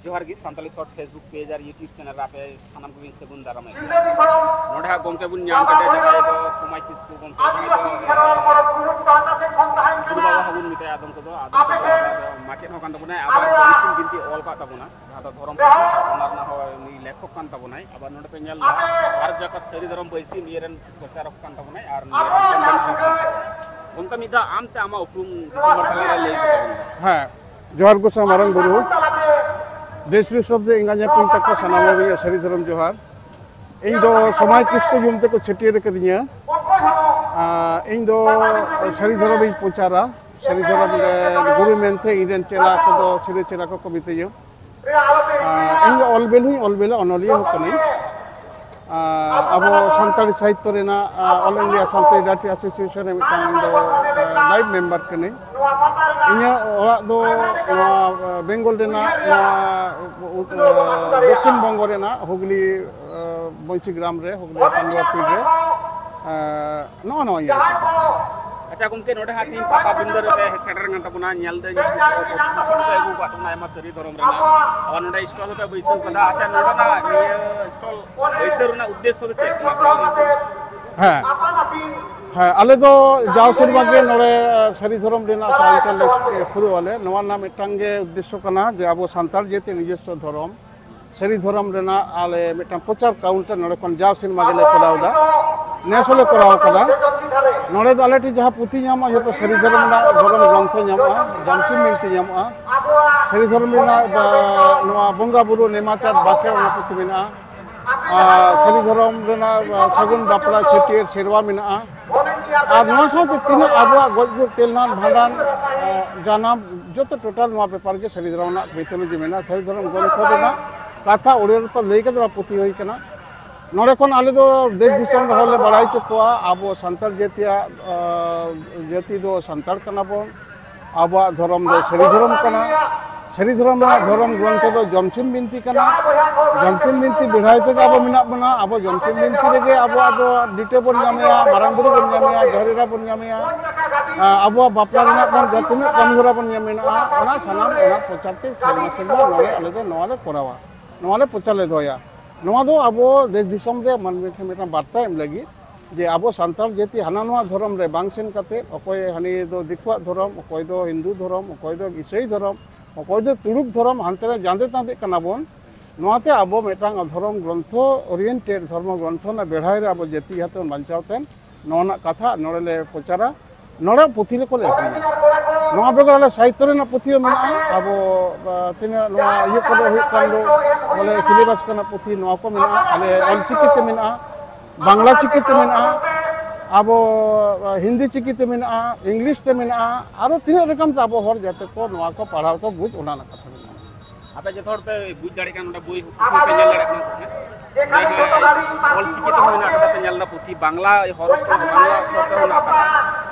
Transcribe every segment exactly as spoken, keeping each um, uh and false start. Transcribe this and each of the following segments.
ᱡᱚᱦᱟᱨ ᱜᱮ, Santali ᱛᱷᱚᱴ Facebook page ᱟᱨ YouTube channel ᱨᱮ ᱟᱯᱮ ᱥᱟᱱᱟᱢ ᱠᱚᱜᱮᱧ ᱥᱟᱹᱜᱩᱱ ᱫᱟᱨᱟᱢᱮᱫ ᱯᱮᱭᱟ᱾ ᱱᱚᱰᱮ ᱦᱟᱸᱜ ᱜᱚᱢᱠᱮ ᱵᱚᱱ ᱧᱟᱢ ᱠᱮᱫᱮᱭᱟ, ᱡᱟᱦᱟᱸᱭ ᱫᱚ ᱥᱚᱢᱟᱡᱽ ᱠᱤᱥᱠᱩ ᱜᱚᱢᱠᱮ, ᱡᱟᱦᱟᱸᱭ ᱫᱚ ᱜᱩᱨᱩ ᱵᱟᱵᱟ ᱦᱚᱸᱵᱚᱱ ᱢᱮᱛᱟᱭᱟ ᱟᱫᱚᱢ ᱠᱚᱫᱚ, ᱟᱫᱚᱢ ᱠᱚᱫᱚ ᱟᱵᱟᱨ ᱢᱟᱪᱮᱫ ᱦᱚᱸ ᱠᱟᱱ ᱛᱟᱵᱚᱱᱟᱭ, ᱟᱵᱟᱨ ᱡᱚᱢᱥᱤᱢ ᱵᱤᱱᱛᱤ ᱚᱞ ᱠᱟᱜ ᱛᱟᱵᱚᱱᱟ, ᱡᱟᱦᱟᱸ ᱫᱚ ᱫᱷᱚᱨᱚᱢ ᱯᱩᱛᱷᱤ, ᱚᱱᱟ ᱨᱮᱱᱟᱜ ᱦᱚᱸ ᱱᱩᱭ ᱞᱮᱠᱷᱚᱠ ᱠᱟᱱ ᱛᱟᱵᱚᱱᱟᱭ᱾ ᱟᱵᱟᱨ ᱱᱚᱰᱮ ᱯᱮ ᱧᱮᱞ ᱮᱫᱟ ᱵᱷᱟᱨᱚᱛ ᱡᱟᱠᱟᱛ ᱥᱟᱹᱨᱤ ᱫᱷᱚᱨᱚᱢ ᱵᱟᱹᱭᱥᱤ ᱱᱤᱭᱟᱹ ᱨᱮᱱ ᱯᱨᱚᱪᱟᱨᱚᱠ ᱠᱟᱱ ᱛᱟᱵᱚᱱᱟᱭ, ᱟᱨ ᱱᱤᱭᱟᱹ ᱨᱮᱱ ᱠᱟᱱ ᱛᱟᱵᱚᱱᱟᱭ᱾ ᱜᱚᱢᱠᱮ, ᱢᱤᱫ ᱫᱷᱟᱣ ᱟᱢ ᱛᱮ ᱟᱢᱟᱜ ᱩᱯᱨᱩᱢ ᱫᱤᱥᱚᱢ ᱦᱚᱲ ᱛᱟᱞᱟ ᱨᱮ ᱞᱟᱹᱭ ᱛᱟᱵᱚᱱ ᱢᱮ᱾ ᱦᱮᱸ, ᱡᱚᱦᱟᱨ ᱜᱚᱸᱥᱟᱭ ᱢᱟᱨᱟᱝ ᱵᱩᱨᱩ᱾ ᱫᱮᱥ ᱫᱤᱥᱚᱢ ᱛᱮ ᱮᱸᱜᱟ ᱡᱟᱹᱯᱤᱧ ᱛᱟᱠᱚ ᱥᱟᱱᱟᱢ ᱦᱚᱲ ᱜᱮ ᱥᱟᱹᱨᱤ ᱫᱷᱚᱨᱚᱢ ᱡᱚᱦᱟᱨ᱾ ᱤᱧ ᱫᱚ ᱥᱚᱢᱟᱡᱽ ᱠᱤᱥᱠᱩ ᱧᱩᱢ ᱛᱮᱠᱚ ᱪᱷᱟᱹᱴᱭᱟᱹᱨ ᱟᱠᱟᱫᱤᱧᱟ᱾ ᱟᱨ ᱤᱧ ᱫᱚ ᱥᱟᱹᱨᱤ ᱫᱷᱚᱨᱚᱢᱤᱧ ᱯᱨᱚᱪᱟᱨᱟ᱾ ᱥᱟᱹᱨᱤ ᱫᱷᱚᱨᱚᱢ ᱨᱮᱱ ᱜᱩᱨᱩ ᱢᱮᱱᱛᱮ ᱤᱧ ᱨᱮᱱ ᱪᱮᱞᱟ ᱠᱚᱫᱚ, ᱥᱤᱨᱟᱹ ᱪᱮᱞᱟ ᱠᱚᱠᱚ ᱢᱤᱛᱟᱹᱧᱟ᱾ ᱟᱨ ᱤᱧ ᱫᱚ ᱚᱞ ᱵᱮᱞ ᱦᱚᱸᱧ ᱚᱞ ᱵᱮᱞᱟ, ᱚᱱᱚᱞᱤᱭᱟᱹ ᱦᱚᱸ ᱠᱟᱹᱱᱟᱹᱧ᱾ ᱟᱨ ᱟᱵᱚ ᱥᱟᱱᱛᱟᱲᱤ ᱥᱟᱦᱤᱛᱛᱚ ᱨᱮᱱᱟᱜ, ᱟᱨ All India Santal Literature Association ᱨᱮ ᱢᱤᱫᱴᱟᱝ ᱤᱧ ᱫᱚ, ᱟᱨ, ᱞᱟᱭᱤᱵᱷ ᱢᱮᱢᱵᱟᱨ ᱠᱟᱹᱱᱟᱹᱧ᱾ ᱤᱧᱟᱹᱜ ᱚᱲᱟᱜ ᱫᱚ ᱱᱚᱣᱟ, ᱟᱨ, ᱵᱮᱝᱜᱚᱞ ᱨᱮᱱᱟᱜ ᱱᱚᱣᱟ, ᱟᱨ, ᱫᱚᱠᱠᱷᱤᱱ ᱵᱚᱝᱜᱚ ᱨᱮᱱᱟᱜ ᱦᱩᱜᱽᱞᱤ, ᱟᱨ, ᱵᱚᱝᱥᱤ ᱜᱨᱟᱢ ᱨᱮ, ᱦᱩᱜᱽᱞᱤ ᱯᱟᱱᱰᱩᱣᱟ ᱯᱤᱲ ᱨᱮ, ᱟᱨ, ᱱᱚᱜᱼᱚ ᱱᱚᱣᱟ ᱤᱭᱟᱹ᱾ ᱟᱪᱪᱷᱟ ᱜᱚᱢᱠᱮ, ᱱᱚᱰᱮ ᱦᱟᱸᱜ ᱛᱮᱦᱮᱧ ᱯᱟᱴᱟᱵᱤᱸᱫᱟᱹ ᱨᱮᱯᱮ ᱦᱮᱡ ᱥᱮᱴᱮᱨ ᱠᱟᱱ ᱛᱟᱵᱚᱱᱟ, ᱧᱮᱞ ᱫᱟᱹᱧ ᱯᱩᱛᱷᱤ ᱠᱚᱯᱮ ᱟᱹᱜᱩ ᱟᱠᱟᱫ ᱛᱟᱵᱚᱱᱟ ᱟᱭᱢᱟ ᱥᱟᱹᱨᱤ ᱫᱷᱚᱨᱚᱢ ᱨᱮᱱᱟᱜ, ᱟᱵᱟᱨ ᱱᱚᱰᱮ ᱥᱴᱚᱞ ᱦᱚᱸᱯᱮ ᱵᱟᱹᱭᱥᱟᱹᱣ ᱠᱟᱫᱟ᱾ ᱟᱪᱪᱷᱟ, ᱱᱚᱰᱮᱱᱟᱜ ᱱᱤᱭᱟᱹ ᱥᱴᱚᱞ ᱵᱟᱹᱭᱥᱟᱹᱣ ᱨᱮᱱᱟᱜ ᱩᱫᱽᱫᱮᱥᱥᱚ ᱫᱚ ᱪᱮᱫ ᱠᱟᱱᱟ, ᱛᱷᱚᱲᱟ ᱞᱟᱹᱭ ᱵᱤᱱ᱾ ᱦᱮᱸ, ᱦᱮᱸ, ᱟᱞᱮ ᱫᱚ ᱡᱟᱣ ᱥᱮᱨᱢᱟ ᱜᱮ ᱱᱚᱰᱮ ᱥᱟᱹᱨᱤ ᱫᱷᱚᱨᱚᱢ ᱨᱮᱱᱟᱜ ᱠᱟᱣᱩᱱᱴᱟᱨ ᱞᱮ ᱠᱷᱩᱞᱟᱹᱣ ᱟᱞᱮ᱾ ᱱᱚᱣᱟ ᱨᱮᱱᱟᱜ ᱢᱤᱫᱴᱟᱝ ᱜᱮ ᱩᱫᱽᱫᱮᱥᱥᱚ ᱠᱟᱱᱟ ᱡᱮ ᱟᱵᱚ ᱥᱟᱱᱛᱟᱲ ᱡᱟᱹᱛᱤ ᱱᱤᱡᱚᱥᱥᱚ ᱫᱷᱚᱨᱚᱢ, ᱥᱟᱹᱨᱤ ᱫᱷᱚᱨᱚᱢ ᱨᱮᱱᱟᱜ ᱟᱞᱮ ᱢᱤᱫᱴᱟᱝ ᱯᱨᱚᱪᱟᱨ ᱠᱟᱣᱩᱱᱴᱟᱨ ᱱᱚᱰᱮ ᱠᱷᱚᱱ ᱡᱟᱣ ᱥᱮᱨᱢᱟ ᱜᱮᱞᱮ ᱠᱚᱨᱟᱣ ᱮᱫᱟ᱾ ᱱᱮᱥ ᱦᱚᱸᱞᱮ ᱠᱚᱨᱟᱣ ᱠᱟᱫᱟ᱾ ᱱᱚᱰᱮ ᱫᱚ ᱟᱞᱮ ᱴᱷᱮᱱ ᱡᱟᱦᱟᱸ ᱯᱩᱛᱷᱤ ᱧᱟᱢᱚᱜᱼᱟ, ᱡᱚᱛᱚ ᱥᱟᱹᱨᱤ ᱫᱷᱚᱨᱚᱢ ᱨᱮᱱᱟᱜ ᱫᱷᱚᱨᱚᱢ ᱜᱨᱚᱱᱛᱷᱚ ᱧᱟᱢᱚᱜᱼᱟ, ᱡᱚᱢᱥᱤᱢ ᱵᱤᱱᱛᱤ ᱧᱟᱢᱚᱜᱼᱟ, ᱥᱟᱹᱨᱤ ᱫᱷᱚᱨᱚᱢ ᱨᱮᱱᱟᱜ, ᱵᱟ, ᱱᱚᱣᱟ ᱵᱚᱸᱜᱟ ᱵᱩᱨᱩ ᱱᱮᱢᱟᱪᱟᱨ ᱵᱟᱠᱷᱮᱲ, ᱚᱱᱟ ᱯᱩᱛᱷᱤ ᱢᱮᱱᱟᱜᱼᱟ᱾ ᱟᱨ ᱥᱟᱹᱨᱤ ᱫᱷᱚᱨᱚᱢ ᱨᱮᱱᱟᱜ, ᱟᱨ, ᱥᱟᱹᱜᱩᱱ ᱵᱟᱯᱞᱟ, ᱪᱷᱟᱹᱴᱭᱟᱹᱨ, ᱥᱮᱨᱣᱟ ᱢᱮᱱᱟᱜᱼᱟ᱾ ᱟᱨ ᱱᱚᱣᱟ ᱥᱟᱶᱛᱮ ᱛᱤᱱᱟᱹᱜ ᱟᱵᱚᱣᱟᱜ ᱜᱚᱡ ᱜᱩᱨ, ᱛᱮᱞ ᱱᱟᱦᱟᱱ, ᱵᱷᱟᱸᱰᱟᱱ, ᱟᱨ, ᱡᱟᱱᱟᱢ, ᱡᱚᱛᱚ ᱴᱳᱴᱟᱞ ᱱᱚᱣᱟ ᱵᱮᱯᱟᱨ ᱜᱮ ᱥᱟᱹᱨᱤ ᱫᱷᱚᱨᱚᱢ ᱨᱮᱱᱟᱜ ᱢᱤᱛᱷᱳᱞᱚᱡᱤ ᱢᱮᱱᱟᱜᱼᱟ᱾ ᱥᱟᱹᱨᱤ ᱫᱷᱚᱨᱚᱢ ᱜᱨᱚᱱᱛᱷᱚ ᱨᱮᱱᱟᱜ ᱠᱟᱛᱷᱟ ᱩᱲᱤᱭᱟ ᱨᱮᱠᱚ ᱞᱟᱹᱭ ᱠᱟᱛᱮ ᱱᱚᱣᱟ ᱯᱩᱛᱷᱤ ᱦᱩᱭ ᱠᱟᱱᱟ᱾ ᱱᱚᱰᱮ ᱠᱷᱚᱱ ᱟᱞᱮ ᱫᱚ ᱫᱮᱥ ᱫᱤᱥᱚᱢ ᱨᱮ ᱦᱚᱲ ᱞᱮ ᱵᱟᱲᱟᱭ ᱦᱚᱪᱚ ᱠᱚᱣᱟ, ᱟᱵᱚ ᱥᱟᱱᱛᱟᱲ ᱡᱟᱹᱛᱤᱭᱟᱜ, ᱟᱨ, ᱡᱟᱹᱛᱤ ᱫᱚ ᱥᱟᱱᱛᱟᱲ ᱠᱟᱱᱟ ᱵᱚᱱ᱾ ᱟᱵᱚᱣᱟᱜ ᱫᱷᱚᱨᱚᱢ ᱫᱚ ᱥᱟᱹᱨᱤ ᱫᱷᱚᱨᱚᱢ ᱠᱟᱱᱟ᱾ ᱥᱟᱹᱨᱤ ᱫᱷᱚᱨᱚᱢ ᱨᱮᱱᱟᱜ ᱫᱷᱚᱨᱚᱢ ᱜᱨᱚᱱᱛᱷᱚ ᱫᱚ ᱡᱚᱢᱥᱤᱢ ᱵᱤᱱᱛᱤ ᱠᱟᱱᱟ᱾ ᱡᱚᱢᱥᱤᱢ ᱵᱤᱱᱛᱤ ᱵᱮᱲᱦᱟᱭ ᱛᱮᱜᱮ ᱟᱵᱚ ᱢᱮᱱᱟᱜ ᱵᱚᱱᱟ᱾ ᱟᱵᱚ ᱡᱚᱢᱥᱤᱢ ᱵᱤᱱᱛᱤ ᱨᱮᱜᱮ ᱟᱵᱚᱣᱟᱜ ᱫᱚ ᱞᱤᱴᱟᱹ ᱵᱚᱱ ᱧᱟᱢᱮᱭᱟ, ᱢᱟᱨᱟᱝ ᱵᱩᱨᱩ ᱵᱚᱱ ᱧᱟᱢᱮᱭᱟ, ᱡᱟᱦᱮᱨ ᱮᱨᱟ ᱵᱚᱱ ᱧᱟᱢᱮᱭᱟ, ᱟᱵᱚᱣᱟᱜ ᱵᱟᱯᱞᱟ ᱨᱮᱱᱟᱜ ᱵᱚᱱ ᱡᱟᱦᱟᱸ ᱛᱤᱱᱟᱹᱜ ᱠᱟᱹᱢᱤ ᱦᱚᱨᱟ ᱵᱚᱱ ᱧᱟᱢ ᱢᱮᱱᱟᱜᱼᱟ, ᱚᱱᱟ ᱥᱟᱱᱟᱢ ᱚᱱᱟ ᱯᱨᱚᱪᱟᱨ ᱛᱮ ᱥᱮᱨᱢᱟ ᱥᱮᱨᱢᱟ ᱱᱚᱰᱮ ᱟᱞᱮ ᱫᱚ ᱱᱚᱣᱟ ᱞᱮ ᱠᱚᱨᱟᱣᱟ, ᱱᱚᱣᱟ ᱞᱮ ᱯᱨᱚᱪᱟᱨ ᱞᱮ ᱫᱚᱦᱚᱭᱟ᱾ ᱱᱚᱣᱟ ᱫᱚ ᱟᱵᱚ ᱫᱮᱥ ᱫᱤᱥᱚᱢ ᱨᱮ ᱢᱟᱹᱱᱢᱤ ᱴᱷᱮᱱ ᱢᱤᱫᱴᱟᱝ ᱵᱟᱨᱛᱟ ᱮᱢ ᱞᱟᱹᱜᱤᱫ, ᱡᱮ ᱟᱵᱚ ᱥᱟᱱᱛᱟᱲ ᱡᱟᱹᱛᱤ ᱦᱟᱱᱟ ᱱᱚᱣᱟ ᱫᱷᱚᱨᱚᱢ ᱨᱮ ᱵᱟᱝ ᱥᱮᱱ ᱠᱟᱛᱮ, ᱚᱠᱚᱭ ᱦᱟᱹᱱᱤ ᱫᱚ ᱫᱤᱠᱩᱣᱟᱜ ᱫᱷᱚᱨᱚᱢ, ᱚᱠᱚᱭ ᱫᱚ ᱦᱤᱱᱫᱩ ᱫᱷᱚᱨᱚᱢ, ᱚᱠᱚᱭ ᱫᱚ ᱤᱥᱟᱹᱭ ᱫᱷᱚᱨᱚᱢ, ᱚᱠᱚᱭ ᱫᱚ ᱛᱩᱲᱩᱠ ᱫᱷᱚᱨᱚᱢ, ᱦᱟᱱᱛᱮ ᱨᱮ ᱡᱟᱸᱫᱮ ᱛᱟᱸᱫᱮᱜ ᱠᱟᱱᱟ ᱵᱚᱱ᱾ ᱱᱚᱣᱟᱛᱮ ᱟᱵᱚ ᱢᱤᱫᱴᱟᱝ ᱫᱷᱚᱨᱚᱢ ᱜᱨᱚᱱᱛᱷᱚ oriented, ᱫᱷᱚᱨᱢᱚ ᱜᱨᱚᱱᱛᱷᱚ ᱨᱮᱱᱟᱜ ᱵᱮᱲᱦᱟᱭ ᱨᱮ ᱟᱵᱚ ᱡᱟᱹᱛᱤ ᱡᱟᱦᱟᱸ ᱛᱮᱵᱚᱱ ᱵᱟᱧᱪᱟᱣ ᱛᱟᱦᱮᱱ, ᱱᱚᱣᱟ ᱨᱮᱱᱟᱜ ᱠᱟᱛᱷᱟ ᱱᱚᱰᱮ ᱞᱮ ᱯᱨᱚᱪᱟᱨᱟ, ᱱᱚᱰᱮ ᱯᱩᱛᱷᱤ ᱞᱮᱠᱚ ᱞᱮ ᱟᱹᱠᱷᱨᱤᱧᱟ᱾ ᱱᱚᱣᱟ ᱵᱮᱜᱚᱨ ᱟᱞᱮ ᱥᱟᱦᱤᱛᱛᱚ ᱨᱮᱱᱟᱜ ᱯᱩᱛᱷᱤ ᱦᱚᱸ ᱢᱮᱱᱟᱜᱼᱟ᱾ ᱟᱵᱚ, ᱟ, ᱛᱤᱱᱟᱹᱜ ᱱᱚᱣᱟ ᱤᱭᱟᱹ ᱠᱚᱨᱮ ᱦᱩᱭᱩᱜ ᱠᱟᱱ ᱫᱚ, ᱵᱚᱞᱮ syllabus ᱠᱟᱱᱟ ᱯᱩᱛᱷᱤ, ᱱᱚᱣᱟ ᱠᱚ ᱢᱮᱱᱟᱜᱼᱟ᱾ ᱟᱞᱮ ᱚᱞᱪᱤᱠᱤ ᱛᱮ ᱢᱮᱱᱟᱜᱼᱟ, ᱵᱟᱝᱞᱟ ᱪᱤᱠᱤ ᱛᱮ ᱢᱮᱱᱟᱜᱼᱟ, ᱟᱵᱚ, ᱟ, ᱦᱤᱱᱫᱤ ᱪᱤᱠᱤ ᱛᱮ ᱢᱮᱱᱟᱜᱼᱟ, ᱤᱝᱞᱤᱥ ᱛᱮ ᱢᱮᱱᱟᱜᱼᱟ, ᱟᱨᱚ ᱛᱤᱱᱟᱹᱜ ᱨᱚᱠᱚᱢ ᱛᱮ ᱟᱵᱚ ᱦᱚᱲ ᱡᱟᱛᱮ ᱠᱚ ᱱᱚᱣᱟ ᱠᱚ ᱯᱟᱲᱦᱟᱣ ᱠᱚ ᱵᱩᱡᱽ, ᱚᱱᱟ ᱨᱮᱱᱟᱜ ᱠᱟᱛᱷᱟ ᱢᱮᱱᱟᱜᱼᱟ᱾ ᱟᱯᱮ ᱡᱚᱛᱚ ᱦᱚᱲ ᱯᱮ ᱵᱩᱡᱽ ᱫᱟᱲᱮᱭᱟᱜ ᱠᱟᱱᱟ, ᱱᱚᱰᱮ ᱵᱳᱭ ᱯᱩᱛᱷᱤ ᱯᱮ ᱧᱮᱞ ᱫᱟᱲᱮᱭᱟᱜ ᱠᱟᱱᱟ᱾ ᱚᱱᱟ ᱦᱚᱸ ᱚᱞ ᱪᱤᱠᱤ ᱛᱮᱦᱚᱸ ᱦᱮᱱᱟᱜ ᱠᱟᱫᱟ, ᱯᱮ ᱧᱮᱞ ᱮᱫᱟ ᱯᱩᱛᱷᱤ, ᱵᱟᱝᱞᱟ ᱦᱚᱨᱚᱯ ᱛᱮ, ᱵᱟᱝᱞᱟ ᱚᱠᱠᱷᱚᱨ ᱛᱮᱦᱚᱸ ᱦᱮᱱᱟᱜ ᱠᱟᱫᱟ,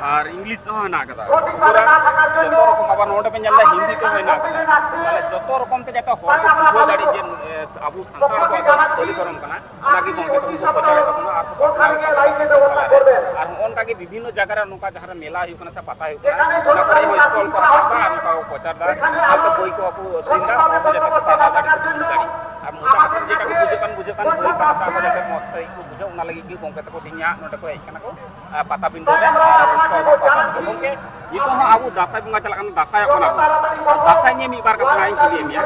ᱟᱨ ᱤᱝᱞᱤᱥ ᱛᱮᱦᱚᱸ ᱦᱮᱱᱟᱜ ᱠᱟᱫᱟ᱾ ᱥᱩᱛᱚᱨᱟᱝ ᱡᱚᱛᱚ ᱨᱚᱠᱚᱢ, ᱟᱵᱟᱨ ᱱᱚᱰᱮ ᱯᱮ ᱧᱮᱞ ᱮᱫᱟ ᱦᱤᱱᱫᱤ ᱛᱮᱦᱚᱸ ᱦᱮᱱᱟᱜ ᱠᱟᱫᱟ᱾ ᱛᱟᱦᱞᱮ ᱡᱚᱛᱚ ᱨᱚᱠᱚᱢ ᱛᱮ ᱡᱟᱛᱮ ᱦᱚᱲ ᱠᱚ ᱵᱩᱡᱷᱟᱹᱣ ᱫᱟᱲᱮᱜ ᱡᱮ, ᱮ, ᱟᱵᱚ ᱥᱟᱱᱛᱟᱲ ᱠᱚᱣᱟᱜ ᱫᱚ ᱥᱟᱹᱨᱤ ᱫᱷᱚᱨᱚᱢ ᱠᱟᱱᱟ, ᱚᱱᱟᱜᱮ ᱜᱚᱢᱠᱮ ᱛᱟᱵᱚᱱ ᱠᱚ ᱯᱨᱚᱪᱟᱨᱮᱫ ᱛᱟᱵᱚᱱᱟ ᱟᱨ ᱠᱚ ᱯᱟᱥᱱᱟᱣᱮᱫ ᱛᱟᱵᱚᱱᱟ ᱫᱤᱥᱚᱢ ᱛᱟᱞᱟᱨᱮ᱾ ᱟᱨ ᱦᱚᱸᱜᱼᱚ ᱱᱚᱝᱠᱟ ᱜᱮ ᱵᱤᱵᱷᱤᱱᱱᱚ ᱡᱟᱭᱜᱟ ᱨᱮ ᱱᱚᱝᱠᱟ ᱡᱟᱦᱟᱸ ᱨᱮ ᱢᱮᱞᱟ ᱦᱩᱭᱩᱜ ᱠᱟᱱᱟ ᱥᱮ ᱯᱟᱛᱟ ᱦᱩᱭᱩᱜ ᱠᱟᱱᱟ, ᱚᱱᱟ ᱠᱚᱨᱮ ᱦᱚᱸ stall ᱠᱚ ᱨᱟᱠᱟᱵ ᱮᱫᱟ ᱟᱨ ᱱᱚᱝᱠᱟ ᱠᱚ ᱯᱨᱚᱪᱟᱨ ᱮᱫᱟ, ᱥᱟᱶᱛᱮ ᱵᱳᱭ ᱠᱚᱦᱚᱸ ᱠᱚ ᱟᱹᱠᱷᱨᱤᱧ ᱮᱫᱟ, ᱦᱚᱲ ᱠᱚ ᱡᱟᱛᱮ ᱠᱚ ᱯᱟᱲᱦᱟᱣ ᱫᱟᱲᱮ, ᱠᱚ ᱵᱩᱡᱽ ᱫᱟᱲᱮ᱾ ᱟᱨ ᱢᱚᱪᱟ ᱠᱟᱛᱷᱟ ᱨᱮ ᱡᱮᱴᱟ ᱠᱚ ᱵᱩᱡᱷᱟᱹᱜ ᱠᱟᱱ, ᱵᱩᱡᱷᱟᱹᱜ ᱠᱟᱱ, ᱵᱳᱭ ᱯᱟᱲᱦᱟᱣ ᱠᱟᱛᱮ ᱟᱨᱦᱚᱸ ᱡᱟᱛᱮ ᱢᱚᱡᱽ ᱥᱟᱺᱦᱤᱡ ᱠᱚ ᱵᱩᱡᱷᱟᱹᱣ, ᱚᱱᱟ ᱞᱟᱹᱜᱤᱫ ᱜᱮ ᱜᱚᱢᱠᱮ ᱛᱟᱠᱚ ᱛᱮᱦᱮᱧ ᱦᱟᱸᱜ ᱱᱚᱰᱮ ᱠᱚ ᱦᱮᱡ ᱠᱟᱱᱟ ᱠᱚ, ᱟᱨ ᱯᱟᱛᱟ ᱵᱤᱸᱰᱟᱹ ᱨᱮ ᱟᱨ stall ᱠᱚ ᱨᱟᱠᱟᱵ ᱮᱫᱟ᱾ ᱜᱚᱢᱠᱮ, ᱱᱤᱛᱚᱜ ᱦᱚᱸ ᱟᱵᱚ ᱫᱟᱸᱥᱟᱭ ᱵᱚᱸᱜᱟ ᱪᱟᱞᱟᱜ ᱠᱟᱱᱟ, ᱫᱟᱸᱥᱟᱭᱚᱜ ᱠᱟᱱᱟ ᱵᱚᱱ᱾ ᱫᱟᱸᱥᱟᱭ ᱱᱤᱭᱮ ᱢᱤᱫ ᱵᱟᱨ ᱠᱟᱛᱷᱟ ᱦᱟᱸᱜ ᱤᱧ ᱠᱩᱞᱤᱭᱮᱫ ᱢᱮᱭᱟ᱾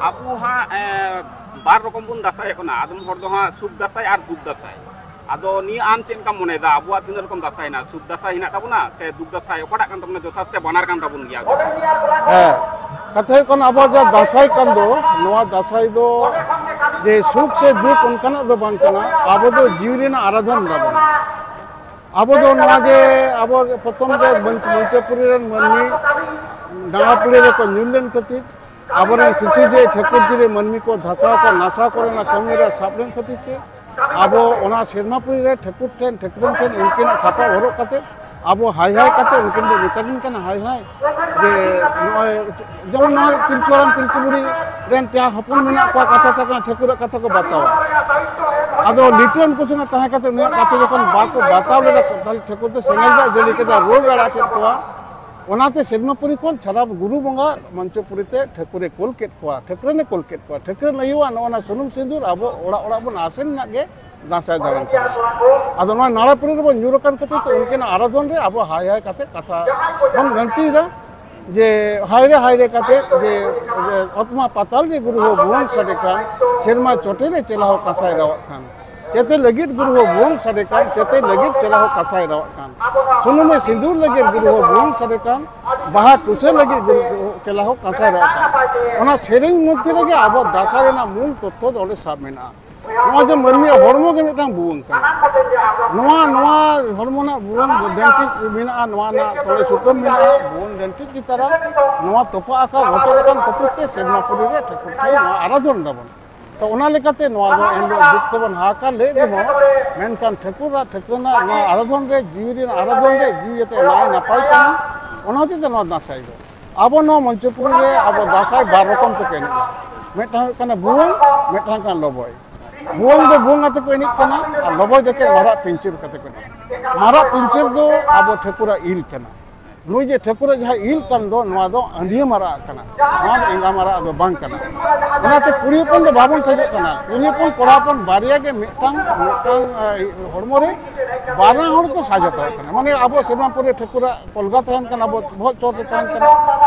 ᱟᱵᱚ ᱦᱟᱸᱜ, ᱮ, ᱵᱟᱨ ᱨᱚᱠᱚᱢ ᱵᱚᱱ ᱫᱟᱸᱥᱟᱭᱚᱜ ᱠᱟᱱᱟ᱾ ᱟᱫᱚᱢ ᱦᱚᱲ ᱫᱚ ᱦᱟᱸᱜ ᱥᱩᱠ ᱫᱟᱸᱥᱟᱭ ᱟᱨ ᱫᱩᱠ ᱫᱟᱸᱥᱟᱭ᱾ ᱟᱫᱚ ᱱᱤᱭᱟᱹ ᱟᱢ ᱪᱮᱫ ᱞᱮᱠᱟᱢ ᱢᱚᱱᱮᱭᱮᱫᱟ? ᱟᱵᱚᱣᱟᱜ ᱛᱤᱱᱟᱹᱜ ᱨᱚᱠᱚᱢ ᱫᱟᱸᱥᱟᱭ ᱦᱮᱱᱟᱜᱼᱟ? ᱥᱩᱠ ᱫᱟᱸᱥᱟᱭ ᱦᱮᱱᱟᱜ ᱛᱟᱵᱚᱱᱟ ᱥᱮ ᱫᱩᱠ ᱫᱟᱸᱥᱟᱭ? ᱚᱠᱟᱴᱟᱜ ᱠᱟᱱ ᱛᱟᱵᱚᱱᱟ ᱡᱚᱛᱷᱟᱛ, ᱥᱮ ᱵᱟᱱᱟᱨ ᱠᱟᱱ ᱛᱟᱵᱚᱱ ᱜᱮᱭᱟ? ᱦᱮᱸ, ᱠᱟᱛᱷᱟ ᱦᱩᱭᱩᱜ ᱠᱟᱱᱟ, ᱟᱵᱚᱣᱟᱜ ᱡᱟᱦᱟᱸ ᱫᱟᱸᱥᱟᱭ ᱠᱟᱱ ᱫᱚ, ᱱᱚᱣᱟ ᱫᱟᱸᱥᱟᱭ ᱫᱚ ᱡᱮ ᱥᱩᱠ ᱥᱮ ᱫᱩᱠ ᱚᱱᱠᱟᱱᱟᱜ ᱫᱚ ᱵᱟᱝ ᱠᱟᱱᱟ᱾ ᱟᱵᱚ ᱫᱚ ᱡᱤᱣᱤ ᱨᱮᱱᱟᱜ ᱟᱨᱟᱫᱷᱚᱱ ᱛᱟᱵᱚᱱ᱾ ᱟᱵᱚ ᱫᱚ ᱱᱚᱣᱟ ᱡᱮ ᱟᱵᱚ ᱯᱨᱚᱛᱷᱚᱢ ᱨᱮ ᱢᱚᱧᱪ-, ᱢᱚᱧᱪᱚᱯᱩᱨᱤ ᱨᱮᱱ ᱢᱟᱹᱱᱢᱤ ᱰᱟᱸᱜᱟ ᱯᱩᱲᱤ ᱨᱮᱠᱚ ᱧᱩᱨ ᱞᱮᱱ ᱠᱷᱟᱹᱛᱤᱨ, ᱟᱵᱚᱨᱮᱱ ᱥᱤᱥᱤᱨ ᱡᱟᱹᱭ ᱴᱷᱟᱹᱠᱩᱨ ᱡᱤᱨᱮ ᱢᱟᱹᱱᱢᱤ ᱠᱚ ᱫᱷᱟᱥᱟᱣ ᱠᱚ ᱱᱟᱥᱟᱣ ᱠᱚᱨᱮᱱᱟᱜ ᱠᱟᱹᱢᱤ ᱨᱮ ᱥᱟᱵ ᱞᱮᱱ ᱠᱷᱟᱹᱛᱤᱨ ᱛᱮ, ᱟᱵᱚ ᱚᱱᱟ ᱥᱮᱨᱢᱟᱯᱩᱨᱤ ᱨᱮ ᱴᱷᱟᱹᱠᱩᱨ ᱴᱷᱮᱱ, ᱴᱷᱟᱹᱠᱨᱟᱹᱱ ᱴᱷᱮᱱ ᱩᱱᱠᱤᱱᱟᱜ ᱥᱟᱯᱟᱵ ᱦᱚᱨᱚᱜ ᱠᱟᱛᱮ ᱟᱵᱚ ᱦᱟᱭ ᱦᱟᱭ ᱠᱟᱛᱮ ᱩᱱᱠᱤᱱ ᱫᱚ ᱢᱮᱛᱟ ᱠᱤᱱ ᱠᱟᱱᱟ ᱦᱟᱭ ᱦᱟᱭ, ᱡᱮ ᱱᱚᱜᱼᱚᱭ ᱡᱮᱢᱚᱱ ᱱᱚᱣᱟ ᱯᱤᱞᱪᱩ ᱦᱟᱲᱟᱢ ᱯᱤᱞᱪᱩ ᱵᱩᱲᱦᱤ ᱨᱮᱱ ᱡᱟᱦᱟᱸ ᱦᱚᱯᱚᱱ ᱢᱮᱱᱟᱜ ᱠᱚᱣᱟ, ᱠᱟᱛᱷᱟ ᱛᱟᱠᱚ ᱴᱷᱟᱹᱠᱩᱨᱟᱜ ᱠᱟᱛᱷᱟ ᱠᱚ ᱵᱟᱛᱟᱣᱟ᱾ ᱟᱫᱚ ᱞᱤᱴᱟᱹᱱ ᱠᱚ ᱥᱚᱸᱜᱮ ᱛᱟᱦᱮᱸ ᱠᱟᱛᱮ ᱩᱱᱤᱭᱟᱜ ᱠᱟᱛᱷᱟ ᱡᱚᱠᱷᱚᱱ ᱵᱟᱠᱚ ᱵᱟᱛᱟᱣ ᱞᱮᱫᱟ, ᱛᱟᱦᱞᱮ ᱴᱷᱟᱹᱠᱩᱨ ᱫᱚ ᱥᱮᱸᱜᱮᱞ ᱫᱟᱜ ᱡᱟᱹᱲᱤ ᱠᱮᱫᱟ, ᱨᱳᱜᱽ ᱟᱲᱟᱜ ᱠᱮᱫ ᱠᱚᱣᱟ᱾ ᱚᱱᱟᱛᱮ ᱥᱮᱨᱢᱟᱯᱩᱨᱤ ᱠᱷᱚᱱ ᱥᱟᱱᱟᱢ ᱜᱩᱨᱩ ᱵᱚᱸᱜᱟ ᱢᱚᱧᱪᱚᱯᱩᱨᱤ ᱛᱮ ᱴᱷᱟᱹᱠᱩᱨᱮ ᱠᱩᱞ ᱠᱮᱫ ᱠᱚᱣᱟ, ᱴᱷᱟᱹᱠᱨᱟᱹᱱᱮ ᱠᱩᱞ ᱠᱮᱫ ᱠᱚᱣᱟ᱾ ᱴᱷᱟᱹᱠᱨᱟᱹᱱ ᱟᱭᱳᱣᱟᱜ ᱱᱚᱜᱼᱚ ᱱᱟ ᱥᱩᱱᱩᱢ ᱥᱤᱸᱫᱩᱨ ᱟᱵᱚ ᱚᱲᱟᱜ ᱚᱲᱟᱜ ᱵᱚᱱ ᱟᱥᱮᱱ ᱨᱮᱱᱟᱜ ᱜᱮ ᱫᱟᱸᱥᱟᱭ ᱫᱟᱬᱟᱱ ᱠᱟᱱᱟ᱾ ᱟᱫᱚ ᱱᱚᱣᱟ ᱱᱟᱲᱟ ᱯᱩᱨᱤ ᱨᱮᱵᱚᱱ ᱧᱩᱨ ᱟᱠᱟᱱ ᱠᱷᱟᱹᱛᱤᱨ ᱛᱮ ᱩᱱᱠᱤᱱᱟᱜ ᱟᱨᱟᱫᱷᱚᱱ ᱨᱮ ᱟᱵᱚ ᱦᱟᱭ ᱦᱟᱭ ᱠᱟᱛᱮ ᱠᱟᱛᱷᱟ ᱵᱚᱱ ᱜᱟᱹᱱᱛᱤᱭᱮᱫᱟ ᱡᱮ ᱦᱟᱭ ᱨᱮ ᱦᱟᱭ ᱨᱮ ᱠᱟᱛᱮ ᱡᱮ, ᱡᱮ ᱚᱛᱢᱟ ᱯᱟᱛᱟᱞ ᱨᱮ ᱜᱩᱨᱩ ᱦᱚᱸ ᱵᱷᱩᱣᱟᱹᱝ ᱥᱟᱰᱮ ᱠᱟᱱ, ᱥᱮᱨᱢᱟ ᱪᱚᱴᱮ ᱨᱮ ᱪᱮᱞᱟ ᱦᱚᱸ ᱠᱟᱸᱥᱟᱭ ᱨᱟᱣᱟᱜ ᱠᱟᱱ᱾ ᱪᱮᱛᱮ ᱞᱟᱹᱜᱤᱫ ᱜᱩᱨᱩ ᱦᱚᱸ ᱵᱷᱩᱣᱟᱹᱝ ᱥᱟᱰᱮ ᱠᱟᱱ, ᱪᱮᱛᱮ ᱞᱟᱹᱜᱤᱫ ᱪᱮᱞᱟ ᱦᱚᱸ ᱠᱟᱸᱥᱟᱭ ᱨᱟᱣᱟᱜ ᱠᱟᱱ᱾ ᱥᱩᱱᱩᱢᱮ ᱥᱤᱸᱫᱩᱨ ᱞᱟᱹᱜᱤᱫ ᱜᱩᱨᱩ ᱦᱚᱸ ᱵᱷᱩᱣᱟᱹᱝ ᱥᱟᱰᱮ ᱠᱟᱱ, ᱵᱟᱦᱟ ᱴᱩᱥᱟᱹ ᱞᱟᱹᱜᱤᱫ ᱜᱩᱨᱩ ᱪᱮᱞᱟ ᱦᱚᱸ ᱠᱟᱸᱥᱟᱭ ᱨᱟᱣᱟᱜ ᱠᱟᱱ᱾ ᱚᱱᱟ ᱥᱮᱨᱮᱧ ᱢᱚᱫᱽᱫᱷᱮ ᱨᱮᱜᱮ ᱟᱵᱚ ᱫᱟᱸᱥᱟᱭ ᱨᱮᱱᱟᱜ ᱢᱩᱞ ᱛᱚᱛᱛᱷᱚ ᱫᱚ ᱚᱸᱰᱮ ᱥᱟᱵ ᱢᱮᱱᱟᱜᱼᱟ᱾ ᱱᱚᱣᱟ ᱡᱮ ᱢᱟᱹᱱᱢᱤᱭᱟᱜ ᱦᱚᱲᱢᱚ ᱜᱮ ᱢᱤᱫᱴᱟᱝ ᱵᱷᱩᱣᱟᱹᱝ ᱠᱟᱱᱟ᱾ ᱱᱚᱣᱟ, ᱱᱚᱣᱟ ᱦᱚᱲᱢᱚ ᱨᱮᱱᱟᱜ ᱵᱷᱩᱣᱟᱹᱝ ᱰᱟᱹᱱᱴᱤᱡ ᱢᱮᱱᱟᱜᱼᱟ, ᱱᱚᱣᱟ ᱨᱮᱱᱟᱜ ᱛᱚᱲᱮ ᱥᱩᱛᱟᱹᱢ ᱢᱮᱱᱟᱜᱼᱟ, ᱵᱷᱩᱣᱟᱹᱝ ᱰᱟᱹᱱᱴᱤᱡ ᱪᱮᱛᱟᱱ ᱨᱮ ᱱᱚᱣᱟ ᱛᱚᱯᱟ ᱟᱠᱟᱱ, ᱨᱚᱪᱚᱫ ᱟᱠᱟᱱ ᱠᱷᱟᱹᱛᱤᱨ ᱛᱮ ᱥᱮᱨᱢᱟ ᱯᱩᱨᱤ ᱨᱮ ᱴᱷᱟᱹᱠᱩᱨ ᱴᱷᱮᱱ ᱱᱚᱣᱟ ᱟᱨᱟᱫᱷᱚᱱ ᱫᱟᱵᱚᱱ᱾ ᱛᱚ ᱚᱱᱟ ᱞᱮᱠᱟᱛᱮ ᱱᱚᱣᱟ ᱫᱚ ᱮᱱᱦᱤᱞᱳᱜ ᱫᱩᱠ ᱛᱮᱵᱚᱱ ᱦᱟᱦᱟᱠᱟᱨ ᱞᱮᱫ ᱨᱮᱦᱚᱸ, ᱢᱮᱱᱠᱷᱟᱱ ᱴᱷᱟᱹᱠᱩᱨᱟᱜ ᱴᱷᱟᱹᱠᱨᱟᱹᱱᱟᱜ ᱱᱚᱣᱟ ᱟᱨᱟᱫᱷᱚᱱ ᱨᱮ, ᱡᱤᱣᱤ ᱨᱮᱱ ᱟᱨᱟᱫᱷᱚᱱ ᱨᱮ ᱡᱤᱣᱤ ᱟᱛᱮ ᱱᱟᱭ ᱱᱟᱯᱟᱭ ᱛᱟᱦᱮᱱ, ᱚᱱᱟ ᱦᱚᱛᱮᱡ ᱛᱮ ᱱᱚᱣᱟ ᱫᱟᱸᱥᱟᱭ ᱫᱚ᱾ ᱟᱵᱚ ᱱᱚᱣᱟ ᱢᱚᱧᱪᱚᱯᱩᱨᱤ ᱨᱮ ᱟᱵᱚ ᱫᱟᱸᱥᱟᱭ ᱵᱟᱨ ᱨᱚᱠᱚᱢ ᱛᱮᱠᱚ ᱮᱱᱮᱡᱼᱟ᱾ ᱢᱤᱫᱴᱟᱝ ᱦᱩᱭᱩᱜ ᱠᱟᱱᱟ ᱵᱷᱩᱣᱟᱹᱝ, ᱢᱤᱫᱴᱟᱝ ᱦᱩᱭᱩᱜ ᱠᱟᱱᱟ ᱞᱚᱵᱚᱭ᱾ ᱵᱷᱩᱣᱟᱹᱝ ᱫᱚ ᱵᱷᱩᱣᱟᱹᱝ ᱟᱛᱮ ᱠᱚ ᱮᱱᱮᱡ ᱠᱟᱱᱟ ᱟᱨ ᱞᱚᱵᱚᱭ ᱫᱚ ᱪᱮᱫ ᱢᱟᱨᱟᱜ ᱯᱤᱧᱪᱟᱹᱨ ᱠᱟᱛᱮ ᱠᱚ ᱮᱱᱮᱡ ᱠᱟᱱᱟ᱾ ᱢᱟᱨᱟᱜ ᱯᱤᱧᱪᱟᱹᱨ ᱫᱚ ᱟᱵᱚ ᱴᱷᱟᱹᱠᱩᱨᱟᱜ ᱤᱞ ᱠᱟᱱᱟ᱾ ᱱᱩᱭ ᱡᱮ ᱴᱷᱟᱹᱠᱩᱨᱟᱜ ᱡᱟᱦᱟᱸ ᱤᱞ ᱠᱟᱱ ᱫᱚ, ᱱᱚᱣᱟ ᱫᱚ ᱟᱹᱸᱰᱤᱭᱟᱹ ᱢᱟᱨᱟᱜ ᱠᱟᱱᱟ, ᱱᱚᱣᱟ ᱫᱚ ᱮᱸᱜᱟ ᱢᱟᱨᱟᱜ ᱫᱚ ᱵᱟᱝ ᱠᱟᱱᱟ᱾ ᱚᱱᱟᱛᱮ ᱠᱩᱲᱤ ᱦᱚᱯᱚᱱ ᱫᱚ ᱵᱟᱵᱚᱱ ᱥᱟᱡᱚᱜ ᱠᱟᱱᱟ, ᱠᱩᱲᱤ ᱦᱚᱯᱚᱱ ᱠᱚᱲᱟ ᱦᱚᱯᱚᱱ ᱵᱟᱨᱭᱟ ᱜᱮ ᱢᱤᱫᱴᱟᱝ, ᱢᱤᱫᱴᱟᱝ ᱮ, ᱦᱚᱲᱢᱚ ᱨᱮ ᱵᱟᱱᱟ ᱦᱚᱲ ᱠᱚ ᱥᱟᱡᱟᱣ ᱛᱟᱦᱮᱸ ᱠᱟᱱᱟ᱾ ᱢᱟᱱᱮ ᱟᱵᱚ ᱥᱮᱨᱢᱟ ᱯᱩᱨᱤ ᱴᱷᱟᱹᱠᱩᱨᱟᱜ ᱠᱚᱞᱜᱟ ᱛᱟᱦᱮᱱ ᱠᱟᱱᱟ, ᱟᱵᱚ ᱵᱚᱦᱚᱜ ᱪᱚᱴ ᱨᱮ ᱛᱟᱦᱮᱱ ᱠᱟᱱᱟ᱾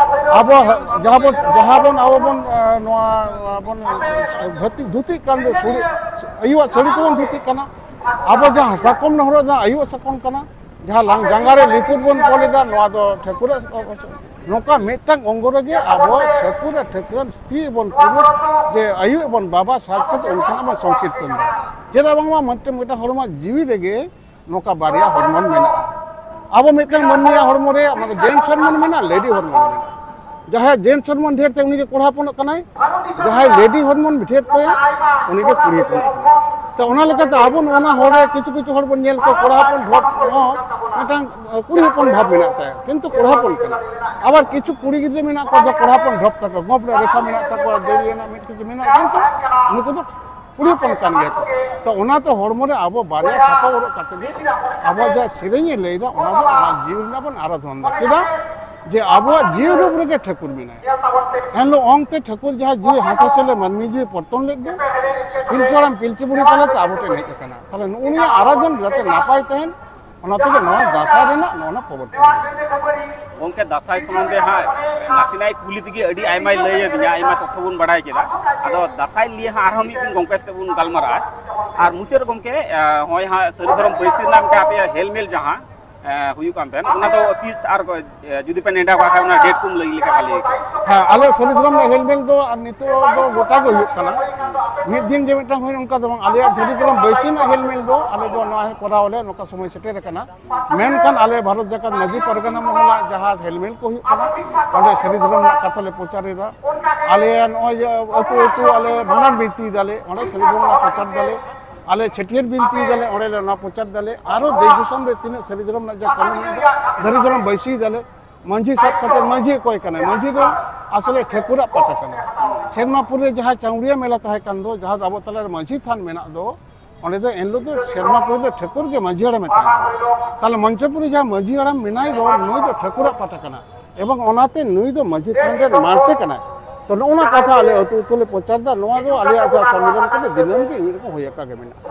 ᱟᱵᱚ ᱡᱟᱦᱟᱸ ᱵᱚᱱ, ᱡᱟᱦᱟᱸ ᱵᱚᱱ ᱟᱵᱚ ᱵᱚᱱ, ᱮ, ᱱᱚᱣᱟ ᱵᱚᱱ ᱫᱷᱩᱛᱤ, ᱫᱷᱩᱛᱤᱜ ᱠᱟᱱ ᱫᱚ ᱥᱩᱲᱤ, ᱟᱭᱳᱣᱟᱜ ᱥᱟᱹᱲᱤ ᱛᱮᱵᱚᱱ ᱫᱷᱩᱛᱤᱜ ᱠᱟᱱᱟ᱾ ᱟᱵᱚ ᱡᱟᱦᱟᱸ ᱥᱟᱠᱚᱢ ᱱᱚᱦᱚᱨᱚᱜ ᱫᱚ ᱟᱭᱳᱣᱟᱜ ᱥᱟᱠᱚᱢ ᱠᱟᱱᱟ᱾ ᱡᱟᱦᱟᱸ ᱞᱟᱝ ᱡᱟᱸᱜᱟ ᱨᱮ ᱞᱤᱯᱩᱨ ᱵᱚᱱ ᱛᱚᱞ ᱮᱫᱟ, ᱱᱚᱣᱟ ᱫᱚ ᱴᱷᱟᱹᱠᱩᱨᱟᱜ, ᱱᱚᱝᱠᱟ ᱢᱤᱫᱴᱟᱝ ᱚᱝᱜᱚ ᱨᱮᱜᱮ ᱟᱵᱚ ᱴᱷᱟᱹᱠᱩᱨ ᱟᱨ ᱴᱷᱟᱹᱠᱨᱟᱹᱱ ᱥᱛᱨᱤ ᱵᱚᱱ ᱯᱩᱨᱩᱥ, ᱡᱮ ᱟᱭᱳ ᱮᱵᱚᱝ ᱵᱟᱵᱟ ᱥᱟᱡᱽ ᱠᱟᱛᱮ ᱚᱱᱠᱟᱱᱟᱜ ᱵᱚᱱ ᱥᱚᱝᱠᱤᱨᱛᱚᱱ ᱮᱫᱟ᱾ ᱪᱮᱫᱟᱜ ᱵᱟᱝᱢᱟ ᱢᱤᱫᱴᱟᱝ, ᱢᱤᱫᱴᱟᱝ ᱦᱚᱲᱢᱚ ᱡᱤᱣᱤ ᱨᱮᱜᱮ ᱱᱚᱝᱠᱟ ᱵᱟᱨᱭᱟ ᱦᱚᱨᱢᱚᱱ ᱢᱮᱱᱟᱜᱼᱟ᱾ ᱟᱵᱚ ᱢᱤᱫᱴᱟᱝ ᱢᱟᱹᱱᱢᱤᱭᱟᱜ ᱦᱚᱲᱢᱚ ᱨᱮ ᱢᱟᱱᱮ gents ᱦᱚᱨᱢᱚᱱ ᱢᱮᱱᱟᱜᱼᱟ, lady ᱦᱚᱨᱢᱚᱱ ᱢᱮᱱᱟᱜᱼᱟ᱾ ᱡᱟᱦᱟᱸᱭ gents ᱦᱚᱨᱢᱚᱱ ᱰᱷᱮᱨ ᱛᱮ ᱩᱱᱤ ᱜᱮ ᱠᱚᱲᱟ ᱦᱚᱯᱚᱱᱚᱜ ᱠᱟᱱᱟᱭ, ᱡᱟᱦᱟᱸᱭ lady ᱦᱚᱨᱢᱚᱱ ᱰᱷᱮᱨ ᱛᱮ ᱩᱱᱤ ᱜᱮ ᱠᱩᱲᱤ ᱦᱚᱯᱚᱱᱚᱜ ᱠᱟᱱᱟᱭ᱾ ᱛᱚ ᱚᱱᱟ ᱞᱮᱠᱟᱛᱮ ᱟᱵᱚ ᱱᱚᱜᱼᱚ ᱱᱟ ᱦᱚᱲ ᱨᱮ ᱠᱤᱪᱷᱩ ᱠᱤᱪᱷᱩ ᱦᱚᱲ ᱵᱚᱱ ᱧᱮᱞ ᱠᱚᱣᱟ ᱠᱚᱲᱟ ᱦᱚᱯᱚᱱ ᱰᱷᱚᱯ ᱦᱚᱸ ᱢᱤᱫᱴᱟᱝ ᱠᱩᱲᱤ ᱦᱚᱯᱚᱱ ᱵᱷᱟᱵᱽ ᱢᱮᱱᱟᱜ ᱛᱟᱭᱟ, ᱠᱤᱱᱛᱩ ᱠᱚᱲᱟ ᱦᱚᱯᱚᱱ ᱠᱟᱱᱟ᱾ ᱟᱵᱟᱨ ᱠᱤᱪᱷᱩ ᱠᱩᱲᱤ ᱜᱤᱫᱽᱨᱟᱹ ᱢᱮᱱᱟᱜ ᱠᱚᱣᱟ ᱡᱮ ᱠᱚᱲᱟ ᱦᱚᱯᱚᱱ ᱵᱷᱟᱵᱽ ᱛᱟᱠᱚ, ᱜᱚᱯ ᱨᱮ ᱨᱮᱠᱷᱟ ᱢᱮᱱᱟᱜ ᱛᱟᱠᱚᱣᱟ, ᱫᱟᱹᱲᱤᱭᱟᱹ ᱨᱮᱱᱟᱜ ᱢᱤᱫ ᱠᱤᱪᱷᱩ ᱢᱮᱱᱟᱜᱼᱟ, ᱠᱤᱱᱛᱩ ᱱᱩᱠᱩ ᱫᱚ ᱠᱩᱲᱤ ᱦᱚᱯᱚᱱ ᱠᱟᱱ ᱜᱮᱭᱟ ᱠᱚ᱾ ᱛᱚ ᱚᱱᱟᱛᱮ ᱦᱚᱲᱢᱚ ᱨᱮ ᱟᱵᱚ ᱵᱟᱨᱭᱟ ᱥᱟᱯᱟ ᱦᱚᱨᱚᱜ ᱠᱟᱛᱮ ᱜᱮ ᱟᱵᱚ ᱡᱟᱦᱟᱸ ᱥᱮᱨᱮᱧ ᱮ ᱞᱟᱹᱭᱫᱟ, ᱚᱱᱟ ᱫᱚ ᱚᱱᱟ ᱡᱤᱣᱤ ᱨᱮᱱᱟᱜ ᱵᱚᱱ ᱟᱨᱟᱫᱷᱚᱱ ᱫᱟ᱾ ᱪᱮᱫᱟᱜ? ᱡᱮ ᱟᱵᱚᱣᱟᱜ ᱡᱤᱣᱤ ᱨᱩᱯ ᱨᱮᱜᱮ ᱴᱷᱟᱹᱠᱩᱨ ᱢᱮᱱᱟᱭᱟ᱾ ᱮᱱᱦᱤᱞᱳᱜ ᱚᱝᱛᱮ ᱴᱷᱟᱹᱠᱩᱨ ᱡᱟᱦᱟᱸ ᱡᱤᱣᱤ ᱦᱟᱥᱟ ᱥᱮᱞᱮ ᱢᱟᱹᱱᱢᱤ ᱡᱤᱣᱤ ᱯᱚᱨᱛᱚᱱ ᱞᱮᱫ ᱫᱚ, ᱯᱤᱞᱪᱩ ᱦᱟᱲᱟᱢ ᱯᱤᱞᱪᱩ ᱵᱩᱲᱦᱤ ᱛᱟᱞᱟᱛᱮ ᱟᱵᱚ ᱴᱷᱮᱱ ᱦᱮᱡ ᱟᱠᱟᱱᱟ᱾ ᱛᱟᱦᱞᱮ ᱱᱩᱜᱼᱩ ᱱᱤᱭᱟᱹ ᱟᱨᱟᱫᱷᱚᱱ ᱡᱟᱛᱮ ᱱᱟᱯᱟᱭ ᱛᱟᱦᱮᱱ, ᱚᱱᱟ ᱛᱮᱜᱮ ᱱᱚᱣᱟ ᱫᱟᱸᱥᱟᱭ ᱨᱮᱱᱟᱜ ᱱᱚᱣᱟ ᱱᱟ ᱯᱨᱚᱵᱚᱨᱛᱚᱱ᱾ ᱜᱚᱢᱠᱮ, ᱫᱟᱸᱥᱟᱭ ᱥᱚᱢᱵᱚᱱᱫᱷᱮ ᱦᱟᱸᱜ ᱱᱟᱥᱮᱱᱟᱜ ᱠᱩᱞᱤ ᱛᱮᱜᱮ ᱟᱹᱰᱤ ᱟᱭᱢᱟᱭ ᱞᱟᱹᱭ ᱟᱹᱫᱤᱧᱟ, ᱟᱭᱢᱟ ᱛᱚᱛᱛᱷᱚ ᱵᱚᱱ ᱵᱟᱲᱟᱭ ᱠᱮᱫᱟ᱾ ᱟᱫᱚ ᱫᱟᱸᱥᱟᱭ ᱱᱤᱭᱮ ᱦᱟᱸᱜ ᱟᱨᱦᱚᱸ ᱢᱤᱫ ᱫᱤᱱ ᱜᱚᱢᱠᱮ ᱥᱟᱛᱮ ᱵᱚᱱ ᱜᱟᱞᱢᱟᱨᱟᱜᱼᱟ᱾ ᱟᱨ ᱢᱩᱪᱟᱹᱫ ᱨᱮ ᱜᱚᱢᱠᱮ, ᱮ, ᱱᱚᱜᱼᱚᱭ ᱦᱟᱸᱜ ᱥᱟᱹᱨᱤ ᱫᱷᱚᱨᱚᱢ ᱵᱟᱹᱭᱥᱤ ᱨᱮᱱᱟᱜ ᱢᱤᱫᱴᱟᱝ ᱟᱯᱮᱭᱟᱜ ᱦᱮᱞᱢᱮᱞ ᱡᱟᱦᱟᱸ, ᱮ, ᱦᱩᱭᱩᱜ ᱠᱟᱱ ᱛᱟᱦᱮᱸᱫ, ᱚᱱᱟ ᱫᱚ ᱛᱤᱥ ᱟᱨ ᱠᱚ, ᱮ, ᱡᱩᱫᱤ ᱯᱮ ᱱᱮᱰᱟ ᱠᱟᱜ ᱠᱷᱟᱱ ᱚᱱᱟ ᱰᱮᱴ ᱠᱚᱢ ᱞᱟᱹᱭ ᱞᱮᱠᱷᱟᱱ ᱵᱷᱟᱞᱮ ᱦᱩᱭ ᱠᱚᱜᱼᱟ᱾ ᱦᱮᱸ, ᱟᱞᱮ ᱥᱟᱹᱨᱤ ᱫᱷᱚᱨᱚᱢ ᱨᱮᱱᱟᱜ ᱦᱮᱞᱢᱮᱞ ᱫᱚ ᱟᱨ ᱱᱤᱛᱚᱜ ᱫᱚ ᱜᱚᱴᱟ ᱜᱮ ᱦᱩᱭᱩᱜ ᱠᱟᱱᱟ᱾ ᱢᱤᱫ ᱫᱤᱱ ᱡᱮ ᱢᱤᱫᱴᱟᱝ ᱦᱩᱭ ᱚᱱᱠᱟ ᱫᱚ ᱵᱟᱝ, ᱟᱞᱮᱭᱟᱜ ᱥᱟᱹᱨᱤ ᱫᱷᱚᱨᱚᱢ ᱵᱟᱹᱭᱥᱤ ᱨᱮᱱᱟᱜ ᱦᱮᱞᱢᱮᱞ ᱫᱚ ᱟᱞᱮ ᱫᱚ ᱱᱚᱣᱟ ᱠᱚᱨᱟᱣ ᱟᱞᱮ, ᱱᱚᱝᱠᱟ ᱥᱚᱢᱚᱭ ᱥᱮᱴᱮᱨ ᱟᱠᱟᱱᱟ᱾ ᱢᱮᱱᱠᱷᱟᱱ ᱟᱞᱮ ᱵᱷᱟᱨᱚᱛ ᱡᱟᱠᱟᱛ ᱢᱟᱹᱡᱷᱤ ᱯᱟᱨᱜᱟᱱᱟ ᱢᱚᱦᱚᱞᱟᱜ ᱡᱟᱦᱟᱸ ᱦᱮᱞᱢᱮᱞ ᱠᱚ ᱦᱩᱭᱩᱜ ᱠᱟᱱᱟ, ᱚᱸᱰᱮ ᱥᱟᱹᱨᱤ ᱫᱷᱚᱨᱚᱢ ᱨᱮᱱᱟᱜ ᱠᱟᱛᱷᱟ ᱞᱮ ᱯᱨᱚᱪᱟᱨ ᱮᱫᱟ᱾ ᱟᱞᱮ ᱱᱚᱜᱼᱚᱭ ᱡᱮ ᱟᱹᱛᱩ ᱟᱹᱛᱩ ᱟᱞᱮ ᱵᱷᱟᱸᱰᱟᱱ ᱵᱤᱱᱛᱤᱭ ᱫᱟᱞᱮ, ᱚᱸᱰᱮ ᱥᱟᱹᱨᱤ ᱫᱷᱚᱨᱚᱢ ᱨᱮᱱᱟᱜ ᱯᱨᱚᱪᱟᱨ ᱫᱟᱞᱮ, ᱟᱞᱮ ᱪᱷᱟᱹᱴᱭᱟᱹᱨ ᱵᱤᱱᱛᱤᱭ ᱫᱟᱞᱮ, ᱚᱸᱰᱮ ᱞᱮ ᱚᱱᱟ ᱯᱨᱚᱪᱟᱨ ᱫᱟᱞᱮ᱾ ᱟᱨᱚ ᱫᱮᱥ ᱫᱤᱥᱚᱢ ᱨᱮ ᱛᱤᱱᱟᱹᱜ ᱥᱟᱹᱨᱤ ᱫᱷᱚᱨᱚᱢ ᱨᱮᱱᱟᱜ ᱡᱟᱦᱟᱸ ᱠᱟᱹᱢᱤ ᱢᱮᱱᱟᱜᱼᱟ, ᱥᱟᱹᱨᱤ ᱫᱷᱚᱨᱚᱢ ᱵᱟᱹᱭᱥᱤᱭ ᱫᱟᱞᱮ᱾ ᱢᱟᱹᱡᱷᱤ ᱥᱟᱵ ᱠᱟᱛᱮ ᱢᱟᱹᱡᱷᱤ ᱚᱠᱚᱭ ᱠᱟᱱᱟᱭ? ᱢᱟᱹᱡᱷᱤ ᱫᱚ ᱟᱥᱚᱞᱮ ᱴᱷᱟᱹᱠᱩᱨᱟᱜ ᱯᱟᱴᱟ ᱠᱟᱱᱟ᱾ ᱥᱮᱨᱢᱟᱯᱩᱨ ᱨᱮ ᱡᱟᱦᱟᱸ ᱪᱟᱣᱲᱤᱭᱟ ᱢᱮᱞᱟ ᱛᱟᱦᱮᱸ ᱠᱟᱱ ᱫᱚ, ᱡᱟᱦᱟᱸ ᱫᱚ ᱟᱵᱚ ᱛᱟᱞᱟᱨᱮ ᱢᱟᱹᱡᱷᱤ ᱛᱷᱟᱱ ᱢᱮᱱᱟᱜ ᱫᱚ, ᱚᱸᱰᱮ ᱫᱚ ᱮᱱᱦᱤᱞᱳᱜ ᱫᱚ ᱥᱮᱨᱢᱟᱯᱩᱨ ᱫᱚ ᱴᱷᱟᱹᱠᱩᱨ ᱜᱮ ᱢᱟᱹᱡᱷᱤ ᱦᱟᱲᱟᱢᱮ ᱛᱟᱦᱮᱸ ᱠᱟᱱᱟ᱾ ᱛᱟᱦᱞᱮ ᱢᱚᱧᱪᱚᱯᱩᱨ ᱨᱮ ᱡᱟᱦᱟᱸ ᱢᱟᱹᱡᱷᱤ ᱦᱟᱲᱟᱢ ᱢᱮᱱᱟᱭ ᱫᱚ, ᱱᱩᱭ ᱫᱚ ᱴᱷᱟᱹᱠᱩᱨᱟᱜ ᱯᱟᱴᱟ ᱠᱟᱱᱟ᱾ ᱮᱵᱚᱝ ᱚᱱᱟᱛᱮ ᱱᱩᱭ ᱫᱚ ᱢᱟᱹᱡᱷᱤ ᱛᱷᱟᱱ ᱨᱮᱱ ᱢᱟᱬᱛᱮ ᱠᱟᱱᱟᱭ᱾ ᱛᱚ ᱱᱚᱜᱼᱚ ᱱᱚᱣᱟ ᱠᱟᱛᱷᱟ ᱟᱞᱮ ᱟᱹᱛᱩ ᱟᱹᱛᱩ ᱞᱮ ᱯᱨᱚᱪᱟᱨ ᱫᱟ᱾ ᱱᱚᱣᱟ ᱫᱚ ᱟᱞᱮᱭᱟᱜ ᱡᱟᱦᱟᱸ ᱥᱚᱢᱢᱮᱞᱚᱱ ᱠᱟᱱᱟ, ᱫᱤᱱᱟᱹᱢ ᱜᱮ ᱤᱧ ᱠᱚ ᱦᱩᱭ ᱟᱠᱟ ᱜᱮ ᱢᱮᱱᱟᱜᱼᱟ᱾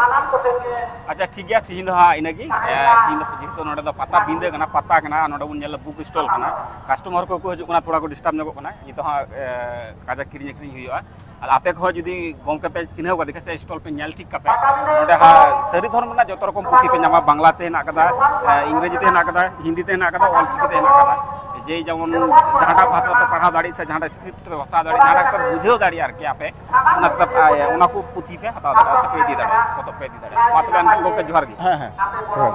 ᱟᱪᱪᱷᱟ, ᱴᱷᱤᱠ ᱜᱮᱭᱟ, ᱛᱤᱦᱤᱧ ᱫᱚ ᱦᱟᱸᱜ ᱤᱱᱟᱹᱜᱮ᱾ ᱮ, ᱛᱤᱦᱤᱧ ᱫᱚ ᱡᱮᱦᱮᱛᱩ ᱱᱚᱰᱮ ᱫᱚ ᱯᱟᱛᱟ ᱵᱤᱸᱫᱟᱹ ᱠᱟᱱᱟ, ᱯᱟᱛᱟ ᱠᱟᱱᱟ, ᱱᱚᱰᱮ ᱵᱚᱱ ᱧᱮᱞᱟ ᱵᱩᱠ ᱥᱴᱚᱞ ᱠᱟᱱᱟ, ᱠᱟᱥᱴᱚᱢᱟᱨ ᱠᱚᱠᱚ ᱦᱤᱡᱩᱜ ᱠᱟᱱᱟ, ᱛᱷᱚᱲᱟ ᱠᱚ ᱰᱤᱥᱴᱟᱵ ᱧᱚᱜᱚᱜ ᱠᱟᱱᱟ᱾ ᱱᱤᱛᱚᱜ ᱦᱟᱸᱜ, ᱮ, ᱠᱟᱡᱟᱠ ᱠᱤᱨᱤᱧ ᱟᱹᱠᱷᱨᱤᱧ ᱦᱩᱭᱩᱜᱼᱟ᱾ ᱟᱨ ᱟᱯᱮ ᱠᱚᱦᱚᱸ ᱡᱩᱫᱤ ᱜᱚᱢᱠᱮ ᱯᱮ ᱪᱤᱱᱦᱟᱹᱣ ᱠᱟᱫᱮ ᱠᱷᱟᱱ ᱥᱮ ᱥᱴᱚᱞ ᱯᱮ ᱧᱮᱞ ᱴᱷᱤᱠ ᱠᱟᱯᱮ, ᱱᱚᱰᱮ ᱦᱟᱸᱜ ᱥᱟᱹᱨᱤ ᱫᱷᱚᱨᱚᱢ ᱨᱮᱱᱟᱜ ᱡᱚᱛᱚ ᱨᱚᱠᱚᱢ ᱯᱩᱛᱷᱤ ᱯᱮ ᱧᱟᱢᱟ᱾ ᱵᱟᱝᱞᱟ ᱛᱮ ᱦᱮᱱᱟᱜ ᱠᱟᱫᱟ, ᱮ, ᱤᱝᱨᱮᱡᱤ ᱛᱮ ᱦᱮᱱᱟᱜ ᱠᱟᱫᱟ, ᱦᱤᱱᱫᱤ ᱛᱮ ᱦᱮᱱᱟᱜ ᱠᱟᱫᱟ, ᱚᱞ ᱪᱤᱠᱤ ᱛᱮ ᱦᱮᱱᱟᱜ ᱠᱟᱫᱟ᱾ ᱡᱮ ᱡᱮᱢᱚᱱ ᱡᱟᱦᱟᱸᱴᱟᱜ ᱵᱷᱟᱥᱟ ᱯᱮ ᱯᱟᱲᱦᱟᱣ ᱫᱟᱲᱮᱭᱟᱜ ᱥᱮ ᱡᱟᱦᱟᱸᱴᱟᱜ ᱥᱠᱨᱤᱯᱴ ᱯᱮ ᱵᱷᱟᱥᱟᱣ ᱫᱟᱲᱮᱭᱟᱜ, ᱡᱟᱦᱟᱸᱴᱟᱜ ᱯᱮ ᱵᱩᱡᱷᱟᱹᱣ ᱫᱟᱲᱮᱭᱟᱜᱼᱟ ᱟᱨᱠᱤ ᱟᱯᱮ, ᱚᱱᱟ ᱛᱮᱯᱮ, ᱮ, ᱚᱱᱟ ᱠᱚ ᱯᱩᱛᱷᱤ ᱯᱮ ᱦᱟᱛᱟᱣ ᱫᱟᱲᱮᱭᱟᱜᱼᱟ ᱥᱮ ᱯᱮ ᱤᱫᱤ ᱫᱟᱲᱮᱭᱟᱜᱼᱟ, ᱯᱚᱛᱚᱵ ᱯᱮ ᱤᱫᱤ ᱫᱟᱲᱮᱭᱟᱜᱼᱟ᱾ ᱢᱟ ᱛᱚᱵᱮ ᱮᱱᱠᱷᱟᱱ ᱜᱚᱢᱠᱮ ᱡᱚᱦᱟᱨ ᱜᱮ᱾ ᱦᱮᱸ, ᱦᱮᱸ, ᱡᱚᱦᱟᱨ᱾